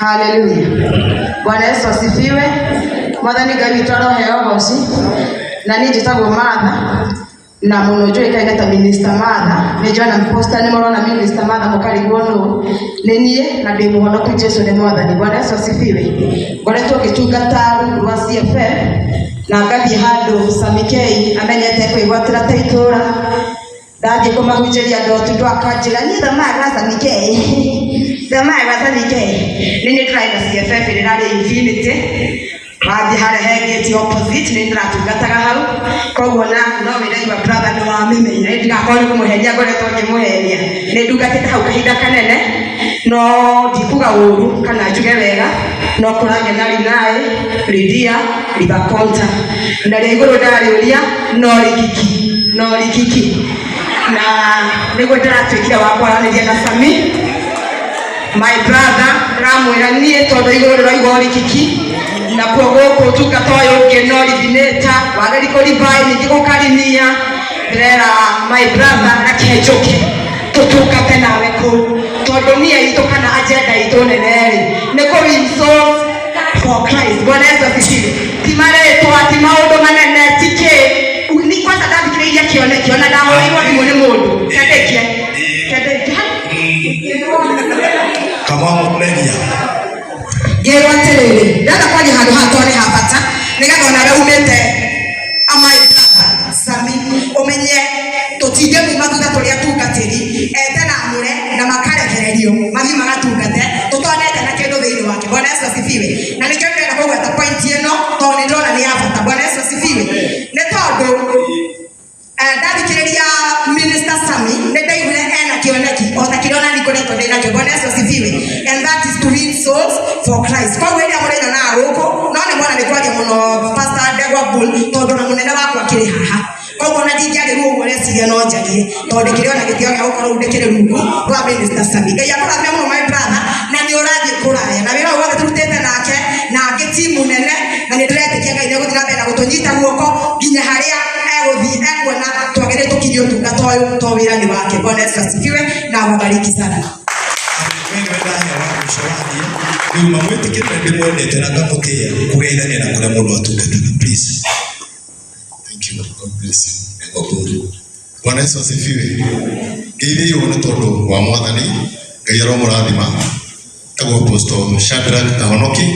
Haleluya. Bwana Yesu asifiwe. Mwathani Ngai witũ aroheo ũgoci. Na niĩ njĩtagwo Martha na mũno njũĩkaine ta Minister Martha. Nĩ njona poster nĩ mũrona Minister Martha mũkarigwo nũ. Nĩ niĩ na ndĩ mũhonoku Jesu nĩ Mwathani. Bwana Yesu asifiwe. Ngoretwo ngĩtungata rungu rwa CFF na ngathiĩ handũ Sami K amenyete kwĩgwatĩra ta itũra ndathiĩ kũmahunjĩria andũ tu akanjĩra niĩ thomaga gwa Sami K thomaga gwa Sami K nĩ niĩ tũrarĩ na CFF ĩrĩa ĩrarĩ Infinity wathiĩ harĩa he gate opposite nĩ ndĩratungataga hau koguo na no wĩre your brother nĩ wamĩmenya nĩ ndigakorwo nĩ kũmũhenia ngoretwo ngĩmũhenia nĩ ndungatĩte hau kahinda kanene no ndikuga ũru kana njuge wega no kũragĩa na Rinai Lydia Libakonta na rĩa igũrũ ndarĩũria no rikiki no rikiki na nĩguo ndĩratuĩkire wa kwaranĩria na Sami my brother ndĩramwĩra niĩ tondũ igũrũ rĩroigwo rikiki nakuo gũkũ ũtungata ũyũ ũngĩ no rithinĩta wageri kũribai ningĩ gũkarinia ndĩrera my brother reke njũke tũtungate nawe kũu tondũ nia itũ kana agenda itũ nene rĩ nĩ kũ win souls for Christ. Bwana Yesu asifiwe. Ti marĩtwa ti maũndũ manene ti kĩ ni kwanza ndathikĩrĩirie kĩoneki ona ndahũrĩirwo thimũ nĩ mũndũ kendekie kendekie. Kamau Media. Ngĩrwo atĩrĩrĩ ndĩrenda kwaria handũ haha tondũ nĩ ha bata nĩgetha onawe umĩte my brother Sami ũmenye tũtingĩmuma thutha tũrĩ atungatĩri ete na amũre na makarekererio mathiĩ magatungate tũtonete na kĩndũ thĩinĩ wake. Bwana Yesu asifiwe. Na nĩkĩo ndĩrenda kũgweta point ĩno tondũ nĩ ndĩrona nĩ ya bata. Bwana Yesu asifiwe. Nĩ tondũ ndathikĩrĩria Minister Sami nĩ ndaiguire ena kĩoneki o ta kĩrĩa onani ngoretwo ndĩ nakĩo. Bwana Yesu asifiwe. And that is to win souls for Christ. Koguo hĩndĩ ĩrĩa mũrĩnyonaga gũkũ no nĩ mwona nĩ kwaria mũno Pastor Ndegwa Bull tondũ na mũnene wakwa akĩrĩ haha koguo ona ndingĩarĩrwo ũguo reciria no njarie tondũ ndĩkĩrĩ ona gĩtĩo gĩa gũkorwo rĩu ndĩkĩrĩ rungu rwa Minister Sami. Ngai akũrathime mũno my brother na nĩ ũrathiĩ kũraya na wĩra ũyũ wothe tũrutĩte nake na angĩ timu nene na nĩ ndĩretĩkia Ngai nĩ egũthiĩ na mbere na gũtũnyita guoko nginya harĩa egũthiĩ ekuona twagĩrĩire tũkinyie ũtungata ũyũ to wĩra nĩ wake. Bwana Yesu asifiwe na awabariki sana. We nĩwe ndahe wa mũico warie rĩu mamwĩtĩkĩre ndĩmwendete na ngamũtĩĩa kũgeithania na kũrĩa mũndũ atungataga, please. Thank you. God bless you. Ndegwa. Bwana Yesu asifiwe. Ngeithĩirio nĩ tondũ wa Mwathani, Ngai aromũrathima. Tagwo Apostle Shadrack Kahonoki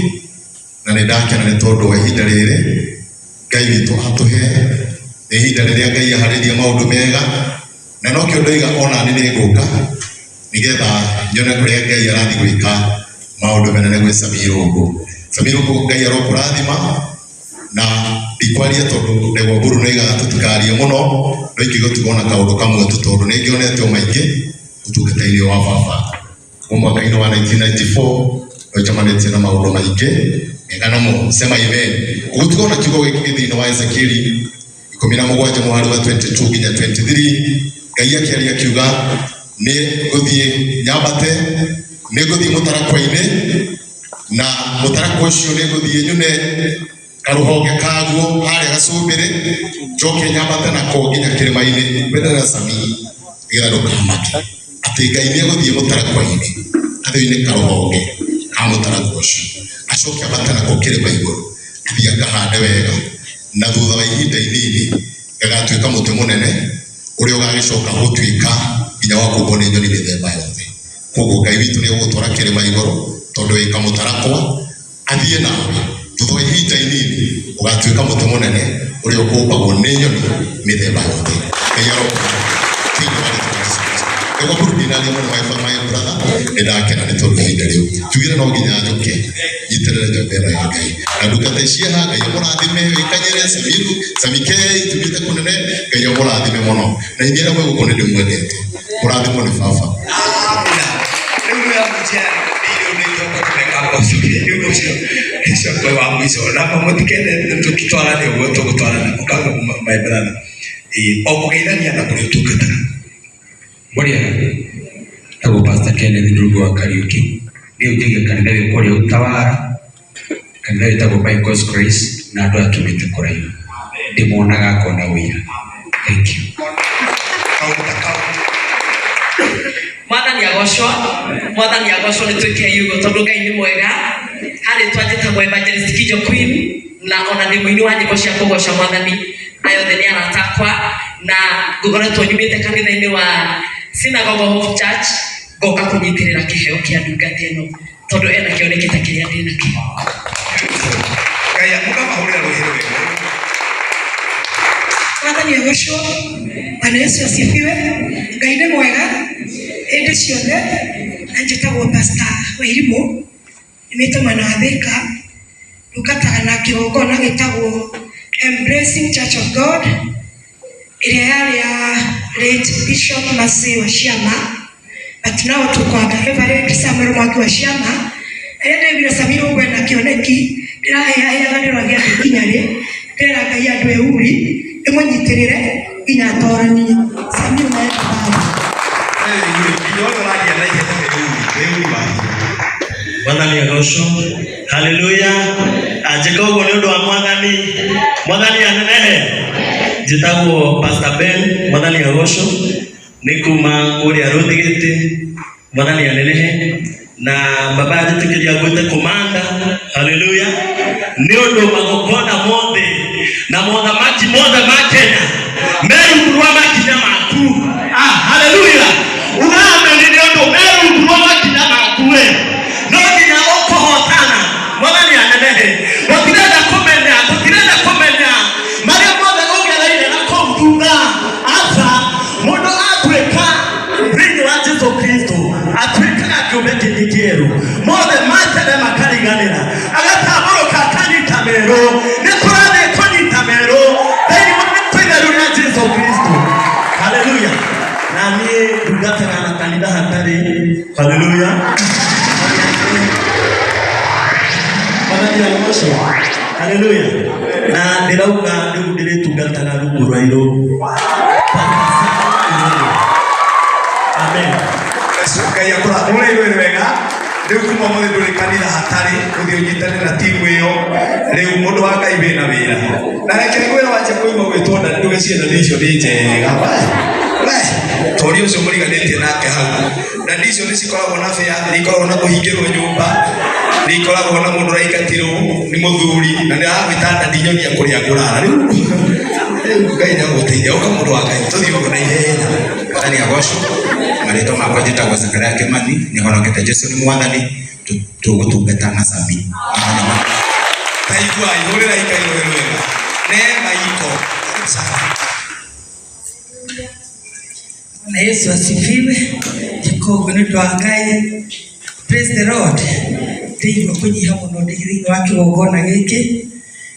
na nĩ ndakena nĩ tondũ wa ihinda rĩrĩ Ngai witũ atũhe. Nĩ ihinda rĩrĩa Ngai aharĩirie maũndũ mega na nokĩo ndoiga ona niĩ nĩ ngũka nĩgetha nyone kũrĩa Ngai arathiĩ gwĩka maũndũ manene gwĩ Sami Irũngũ. Sami Irũngũ, Ngai arokũrathima na ndikwaria tondũ Ndegwa Mburu nĩoigaga tũtikarie mũno no ingĩgũtuga ona kaũndũ kamwe tu tondũ nĩ ngĩonete o maingĩ ũtungata-inĩ wa baba kuma mwaka-inĩ wa 1994 no njamanĩtie na maũndũ maingĩ mega na moru. Sema amen. Ũgũtiga ona kiugo gĩkĩ gĩ thĩinĩ wa Ezekieli 17 mũhari wa 22 nginya 23. Ngai akĩaria akiuga nĩ ngũthiĩ nyambate, nĩ ngũthiĩ mũtarakwa-inĩ na mũtarakwa ũcio nĩ ngũthiĩ nyune karũhonge kaguo harĩa gacũmbĩrĩ njoke nyambate nako nginya kĩrĩma-inĩ wenderera Sami nĩgetha ndũkamake atĩ Ngai nĩ egũthiĩ mũtarakwa-inĩ athiĩ karũhonge ka mũtarakwa ũcio acoke ambate nako kĩrĩma igũrũ athiĩ akahande wega na thutha wa ihinda inini gagatuĩka mũtĩ mũnene ũrĩa ũgagĩcoka gũtuĩka nginya wa kũmbwo nĩ nyoni mĩthemba yothe. Koguo Ngai witũ nĩ egũgũtwara kĩrĩma igũrũ tondũ wĩ kamũtarakwa athiĩ nawe thutha wa ihinda inini ũgatuĩka mũtĩ mũnene ũrĩa ũkũmbagwo nĩ nyoni mĩthemba yothe. Ngai arokũrathima thĩinĩ wa rĩtwa rĩa Jesũ Kristo. Nĩguo kũrũ ndinaria mũno my brother, nĩ ndakena nĩ tondũ ihinda rĩu tugire no nginya njũke nyitĩrĩre njamba ĩno ya Ngai na ndungata ici haha. Ngai amũrathime wĩkanyĩre Samiru Samikei tumĩte kũnene. Ngai amũrathime mũno na inyuĩ arĩa mwĩ gũkũ nĩ ndĩmwendete mũrathimwo nĩ baba. Amina. Rĩu nĩ irio nĩ itoko tũmeka rĩu ũcio ũcio wa mũico na mũtikende tũtwarane ũguo tũgũtwarana ũkauga my brother ĩĩ o kũgeithania na kũrĩa ũtungataga. Mũrĩega, tagwo Pastor Kenneth Ndungu wa Kariuki, niĩ njige kanitha wĩ kũrĩa Utawara, kanitha wĩtagwo By God's Grace na andũ aya tumĩte kũraihu, ndĩmonaga ngona ũira. Thank you. Kaũndũ ta kau. Mwathani agocwo, mwathani agocwo nä twä ke yugo tondå Ngai nä mwega. Harä twanjätagwo Evangelist Kijo Queen na ona ndä mũini wa nyĩmbo cia kũgoca mwathani, aya othe nĩ arata akwa na ngoretwo nyumĩte kanitha-inĩ wa Synagogue of Church ngoka kũnyitĩrĩra kĩheo kĩa ndungata ĩno tondũ ena kĩoneki ta kĩrĩa ndĩ nakĩo. Ngai mũkamahũrĩra rũhĩ rwega. Mwathani agocwo. Bwana Yesu asifiwe. Ngai nĩ mwega hĩndĩ ciothe. Na njĩtagwo Pastor Wairimũ, nyumĩte mwena wa Thika, ndungataga na kĩgongona gĩtagwo Embracing Church of God ĩrĩa yarĩ ya late Bishop Mercy wa Ciama, but now tuko under Reverend Samuel Mwangi wa Ciama. Rĩrĩa ndaiguire Sammy Irũngũ ena kĩoneki, ndĩrahĩahĩaga ndĩroragia ndĩkinya rĩ, ndĩrera Ngai andũ euri ndĩmũnyitĩrĩre nginya atoranie. Sammy unaenda mbali. Nginya ũyũ ũraria na ihenya wĩuri wa Mwathani agocwo. Haleluya. Anjĩka ũguo nĩ ũndũ wa Mwathani. Mwathani anenehe. Njĩtagwo Pastor Ben. Mwathani agocwo. Nĩ kuma kũrĩa Rũthigĩtĩ. Mwathani anenehe. Na baba anjĩtĩkĩria ngwĩte komanda. Haleluya. Nĩ ũndũ magongona mothe na mothamaki mothe ma Kenya me rungu rwa makinya maku. Ah, haleluya. Urameni nĩ ũndũ me rungu rwa makinya maku we. No nginya ũkũhotana. Mwathani anenehe. Gũtirenda kũmenya, tũtirenda kũmenya marĩa mothe ũgereire na kũu thutha. Aca, mũndũ atuĩka thĩinĩ wa Jesu Kristo atuĩkaga kĩũmbe kĩngĩ kĩerũ. Mothe ma tene makariganĩra, agatambũrũka akanyita merũ. Nĩ tũrathiĩ kũnyita merũ thĩinĩ wa rĩtwa itheru rĩa Jesu Kristo. Haleluya. Na niĩ ndungataga na kanitha hatarĩ. Haleluya. Mwathani agocwo. Haleluya. Na ndĩrauga rĩu ndĩrĩtungataga rungu rwa Irũngũ. Amen. Ngai akũrathime ũrĩa wega. Rĩu kuma ũmũthĩ ndũrĩ kanitha hatarĩ ũthiĩ ũnyitane na timu ĩyo. Rĩu mũndũ wa Ngai wĩna wĩra. Na reke ngwĩre wanjia kũigua gwĩtwo nda ndũgĩcirie na icio nĩ njega. We toria ũcio mũriganĩtie nake hau. Na icio nĩ cikoragwo na bĩa, nĩ ikoragwo na kũhingĩrwo nyũmba, nĩ ikoragwo na mũndũ ũraingatirwo nĩ mũthuri na nĩ aragwĩta nda ndinyonia kũrĩa ngũrara. Rĩu rĩu Ngai nĩ agũteithia. Ũka mũndũ wa Ngai tũthiĩ ũguo na ihenya. Mwathani agocwo. Marĩtwa makwa njĩtagwo Zakaria Kĩmani, nĩhonokete Jesu nĩ Mwathani, tũgũtungata na Sami. Taiguai, hũrĩrai Ngai rũhĩ rwega. Neema iko. Bwana Yesu asifiwe. Njĩka ũguo nĩ ũndũ wa Ngai. Praise the Lord. Ndĩigua kũnyiha mũno ndĩ thĩinĩ wa kĩgongona gĩkĩ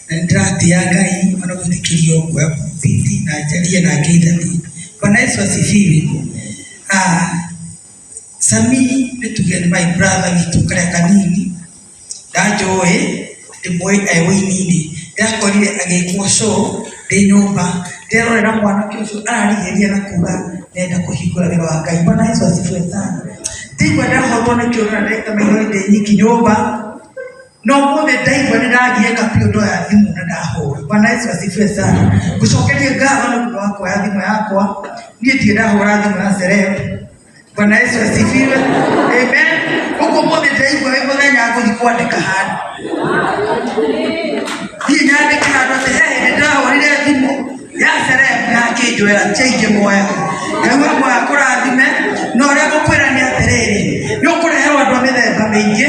na nĩ ndĩratĩĩa Ngai ona gwĩtĩkĩrio kuoya pulpit na njarie na ngeithanie. Bwana Yesu asifiwe. Sami nĩ tuge nĩ my brother witũ karĩa kanini ndanjũĩ ndĩmũĩ e wĩini-inĩ. Ndĩrakorire agĩkwo show ndĩ nyũmba ndĩrerorera mwanake ũcio ararigĩrĩria na kuga ndĩrenda kũhingũra wĩra wa Ngai. Bwana Yesu asifiwe sana. Ndaigua ndahotwo nĩ kĩũra na ndeka maithori ndĩ nyiki nyũmba no ũmũthĩ ndaigua nĩ ndagiĩka biũ ndoya thimũ na ndahũra. Bwana Yesu asifiwe sana. Ngũcokerie ngatho nĩ ũndũ wa kuoya thimũ yakwa. Niĩ ndirĩ ndahũra thimũ ya celeb. Bwana Yesu asifiwe. Amen. Ũguo ũmũthĩ ndaigua wĩ mũthenya ngũthiĩ kwandĩka handũ. Thiĩ nyandĩke handũ atĩ he hĩndĩ ndahũrire thimũ ya celeb na akĩnjoera tia ingĩmuoya. Ngai wakwa akũrathime na ũrĩa ngũkwĩra nĩ atĩrĩrĩ, nĩ ũkũreherwo andũ a mĩthemba mĩingĩ,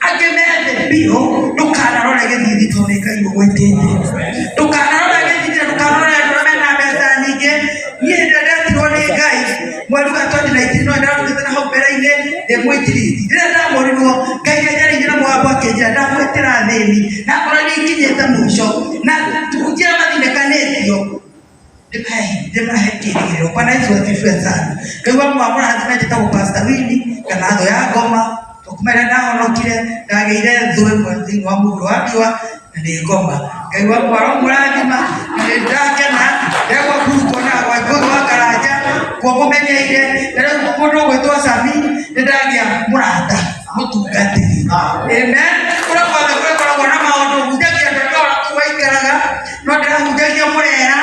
angĩ methĩ biũ, ndũkanarore gĩthithi tondũ nĩ Ngai ũgwĩtĩte. Ndũkanarore gĩthithi na ndũkanarore andũ arĩa mena mbeca nyingĩ. Niĩ hĩndĩ ĩrĩa ndetirwo nĩ Ngai mweri wa 2019 no ndarutĩte na hau mbere-inĩ ndĩ mũinjilisti. Rĩrĩa ndamũrirwo Ngai nĩanjarĩirie na mũgambo akĩnjĩra ndagwĩtĩra athĩni na akorwo nĩ ikinyĩte mũico na hunjia mathinĩkanĩtio ndĩmahe kĩrĩgĩrĩro. Bwana Yesu asifiwe sana. Ngai wa mũrathime njĩtagwo Pastor Winnie kana thũ ya ngoma. Kuma rĩrĩa ndahonokire ndagĩire thũ ĩmwe thĩinĩ wa mũhuro wa riũa na nĩ ngoma. Ngai wakwa aromũrathima na nĩ ndakena ndegwa kũrutwo na gwa Ngũgĩ wa Karanja kuo mũmenyeire na rĩu mũndũ ũgwĩtwo Sami nĩ ndagĩa mũrata mũtungatĩri. Amen. Kũrĩa guothe kũrĩkoragwo na maũndũ hunjagia andũ ndora kũu waikaraga no ndĩrahunjagia Mũrera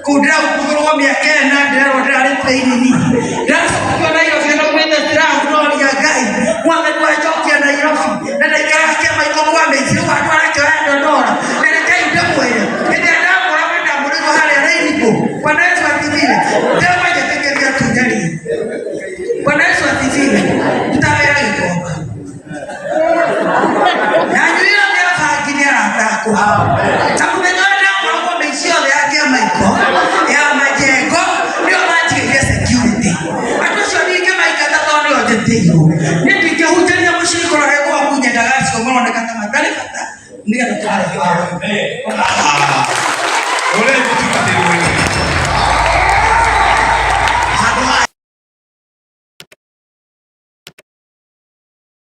kũu ndĩrahungurwo mĩaka ĩna ndĩrerwo ndĩrarĩ training ndĩracokio Nairobi na Thank you. Ule.